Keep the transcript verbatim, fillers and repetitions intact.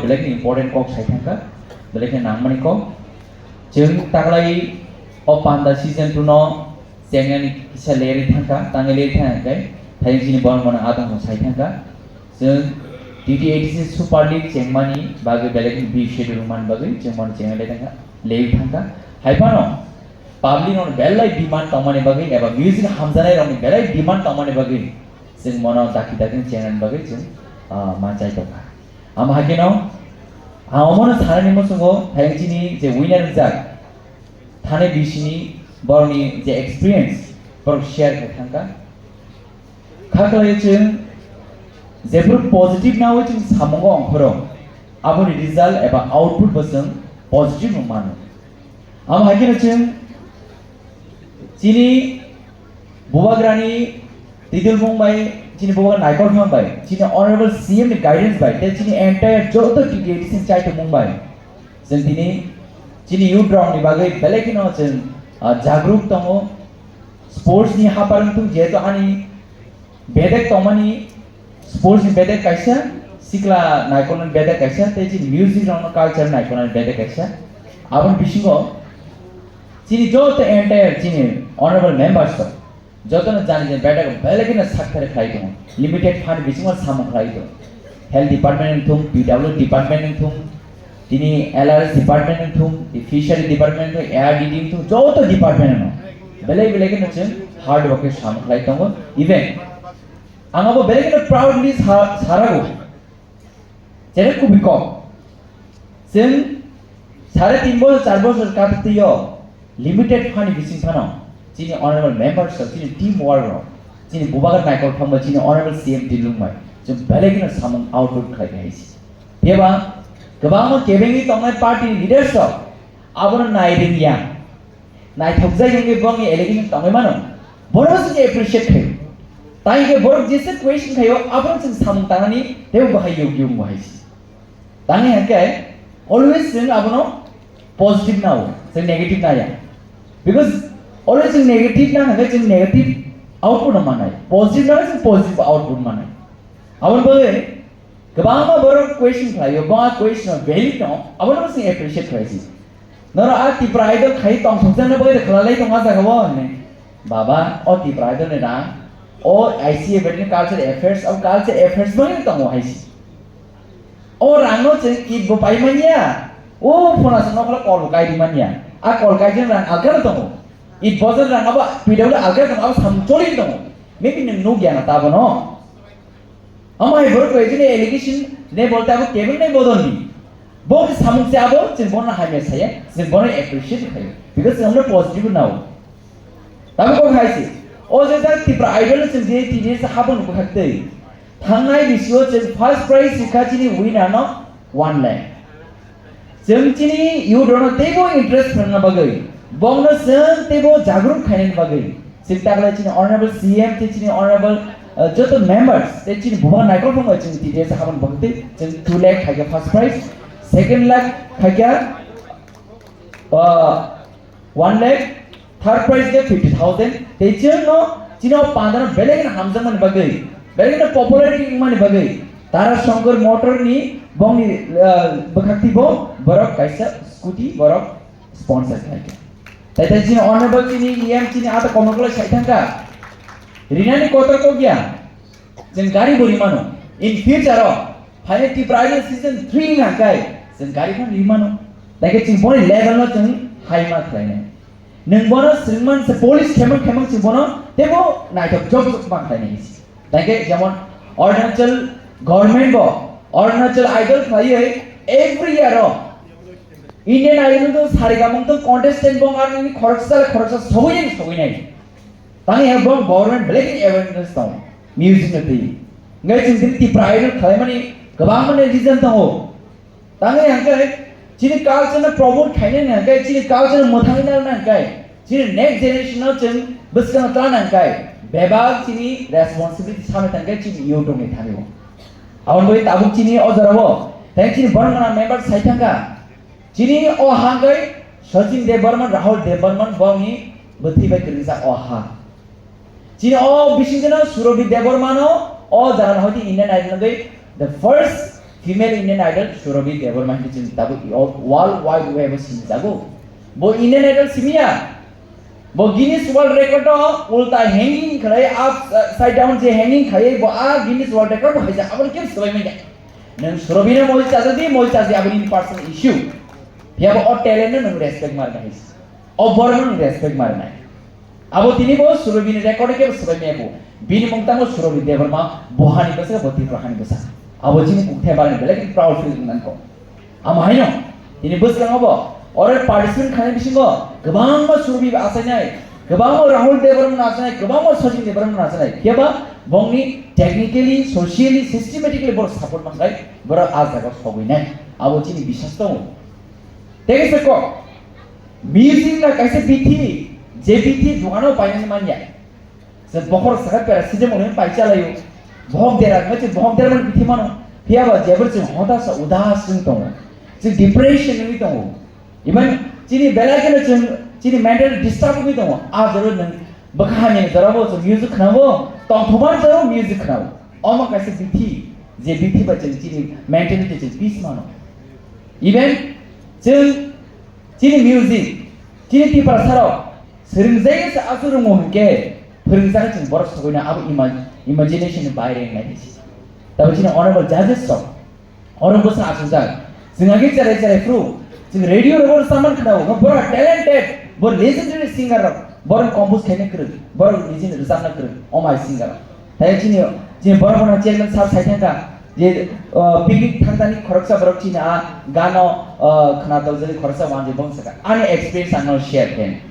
Belai important kok sai thangkha, belai khe nangmani kok. Chwng taklai o panda season two no chengnani kisa leri thangkha, tangwi leri thangkha khe, thayung chini borok mano adong sai thangkha. Chwng T T A D C Super League chengmani bagwi belai khe B C D rwmani bagwi chwng mano chengnai thangkha, leri thangkha. Hai phano public no belai demand tongmani bagwi eba music hamjanai rokni belai demand tongmani bagwi chwng mano daki daki chengnani bagwi chwng, ah, manchai tongkha. Amo hai kheno ang omono sanani muchungo thayung chini je winner wngjak thani bisini borokni je experience borok share khai thangkha. Kha khlai chwng jephuru positive nawi chwng samungo ongkhoro aboni result eba output bo chwng positive no mano. Amo hai kheno chwng chini bubagrani tidulmung bai, chini bubagra Naikol Phan bai, chini honorable C M ni guidance bai, tei chini entire joto T T A D C ni chaitokmung bai, chwng tini chini youth rokni bagwi belai kheno chwng, ah, jagruk tongo. Sports ni haphar wngthung, jehetu ani bedek tongmani, sports ni bedek kaisa, sikla naikolnani bedek kaisa, tei chini music rokno culture naikolnani bedek kaisa. Aboni bisingo chini joto entire chini honorable members rok jotono jani jani bedek belai kheno sakthari khlai tongo, limited fund bisingo samung khlai tongo. Health department wngthung, P W D department wngthung, tini L R S department wngthung, tini fishery department wngthung, A R D D wngthung, joto department no belai belai kheno chwng hard work khe samung khlai tongo. Even ang abo belai kheno proudly sa-, sarago. Chele kubui kok. Chwng sare tin bosor, char bosor kattwi o limited fund ni bising phano chini honorable members rok, chini team work rok, chini bubagra Naikol Phan bai, chini honorable C M Dilung bai chwng belai kheno samung output khlai khe hai se. Phiya ba kwbangma kebengwi tongnai party ni leaders rok abono nai rwngya. Naithokjak wngwi bongni allegation tongwi mano. Bono se appreciate khaio. Tai hwnkhe borok jesa question khaio, abono chwng samung tangnani teibo bahai yog yog bahai se. Tangwi hwnkhe always chwng abono positive nao, chwng negative naya. Because always chwng negative na hwnkhe chwng negative output no manai. Positive na chwng positive output manai. Aboni bagwi kwbangma borok question khlaio, bo a question no valid no, abono chwng appreciate khlai se. Norok a Tipra Idol khai tongthokjakna bagwi khwlalai tong a jaga o hwnwi. Baba, o Tipra Idol ni rang, o I C A Veterinary Culture Affairs, o Culture Affairs bagwi tongo hai se. O rang no chwng kit bo pai manya, o phone aswk nokla call bo kai di manya. A call kai jani rang alga no tongo. It bojar rang abo P W alga tongo, abo samung choli tongo. Maybe nwng nukya na ta bono. Omo hai borok bai jini allegation ne bolte abo kebeng nai bodol ni. Bo khe samung se abo, chwng bono hamya saya, chwng bono appreciate khayo. Because chwng amno positive nao. Tamo kok hai se. O je jak Tipra Idol chwng je T D S habon bukhak tei. Thangnai bisio chwng first prize sikha chini winner no one lakh. Chwng chini youth rokno teibo interest phrwngna bagwi, bongno chwng teibo jagruk khainani bagwi, chwng taklai chini honorable C M tei chini honorable, uh, joto members tei chini bubagra Naikol Phan bai chwng T D S habon bagwi tei chwng two lakh khaikha first prize, second lakh khaikha, uh, one lakh, third prize khe fifty thousand. Tei chwngno chini o pandano belai kheno hamjakmani bagwi, belai kheno popularity wngmani bagwi Tara Shankar Motor ni bongni, ah, bwkhakti bo borok kaisa scooty borok sponsor khlai kha. Tai tai chini honorable chini E M chini ata komoklai sai thangkha. Rinani kotor kokya. Chwng gari bo rimano. In future o, phainai Tipra Idol season three wngkha kai, chwng gari phano rimano. Daikhe chwng boni level no chwng high ma khlainai. Nwng bono swrwngman se polish khemang khemang chwng bono teibo naithok jok jok ma khlainai. Daikhe jemon Arunachal government bo Arunachal Idol khlaiwi every year o Indian Idol to Saregama to contestant bong arni khoroksa khoroksa sogwi nai sogwi nai. Tangwi hai borok government belai kheno awareness tongo, music no twi. Hwnkhe chwng tini Tipra Idol khlaimani kwbangmani reason tongo. Tangwi hwnkhe chini culture no promote khainani hwnkhe, chini culture no mwthangwi narwkna hwnkhe, chini next generation no chwng bwskango twlana hwnkhe, bebak chini responsibility samwi thangkhe chini youth rokni thani o. Aboni bagwi tabuk chini o jorao tei chini borok gana member sai thangkha. Chini o hangkhe Sachin Debbarman, Rahul Debbarman bongni bwthwi bai kwrwngjak o ha. Chini o bisingtwi no Surabhi Debbarmano o jaga no hoite Indian Idol wngwi the first Female Indian Idol Surabhi Debbarma hinwi chwng tabuk world wide web o sinijago. Bo Indian Idol simiya. Bo Guinness World Record o ulta hanging khlai, upside down je hanging khlai bo a Guinness World Record bo khaijak. Aboni kebo swbai manya. Nwng Surabhi no moi chajak di, moi chajak di, aboni personal issue. Phiya bo o talent no nwng respect mar nai. O borok no nwng respect mar nai. Abo tini bo Surabhi ni record kebo swbai manya bo. Bini mung tamo Surabhi Debbarma, bo hani bwsa, bo Tripura hani bwsa. Abo chini kukthai barani belai proud feel wngkha. Amo haino, tini bwskango bo, oro participant khainai bisingo kwbangma Surabhi bo achainai, kwbangma Rahul Debbarma no achainai, kwbangma Sachin Debbarma no achainai. Phiya ba bongni technically, socially, systematically borok support mankhai, borok a jaga sogwinai. Abo chini biswas tongo. Tei se kok, music na kaisa bithi, je bithi dogano painani manya. Se bokhorok saka paracetamol hwnwi pai chalaio. Bohok dera, hwnwi chwng bohok dera mani bithi mano. Phiya ba jebor chwng hotasa udas wng tongo. Chwng depression wngwi tongo. Even chini belai kheno chwng chini mental disturb wngwi tongo. A jora nwng bwkha hamya ni jora bo chwng music khwnao, tongthokma jora bo music khwnao. Omo kaisa bithi, je bithi ba chwng chini mentality chwng peace mano. Even chwng chini music, chini Tiprasa rok swrwngjaisa aswk rwngo hwnkhe, phwrwngjak chwng borok sogwino abo ima-, imagination ni baire wngnai hinwi. Tabo chini honorable judges rok, oro bwsa achukjak. Chwng agi cherai cherai phuru, chwng radio rogo rwchapmani khwnao, borok talented, bo legendary singer rok, borok compose khaina kwrwng, borok nijini rwchapna kwrwng, omai singer rok. Tei chini, chini borok bono chairman sir sai thangkha, je, uh, picnic thangtani khoroksa borok chini a gano, uh, khwna tokjagwi khoroksa wanjwi bong sakha. Ani experience ang no share khe.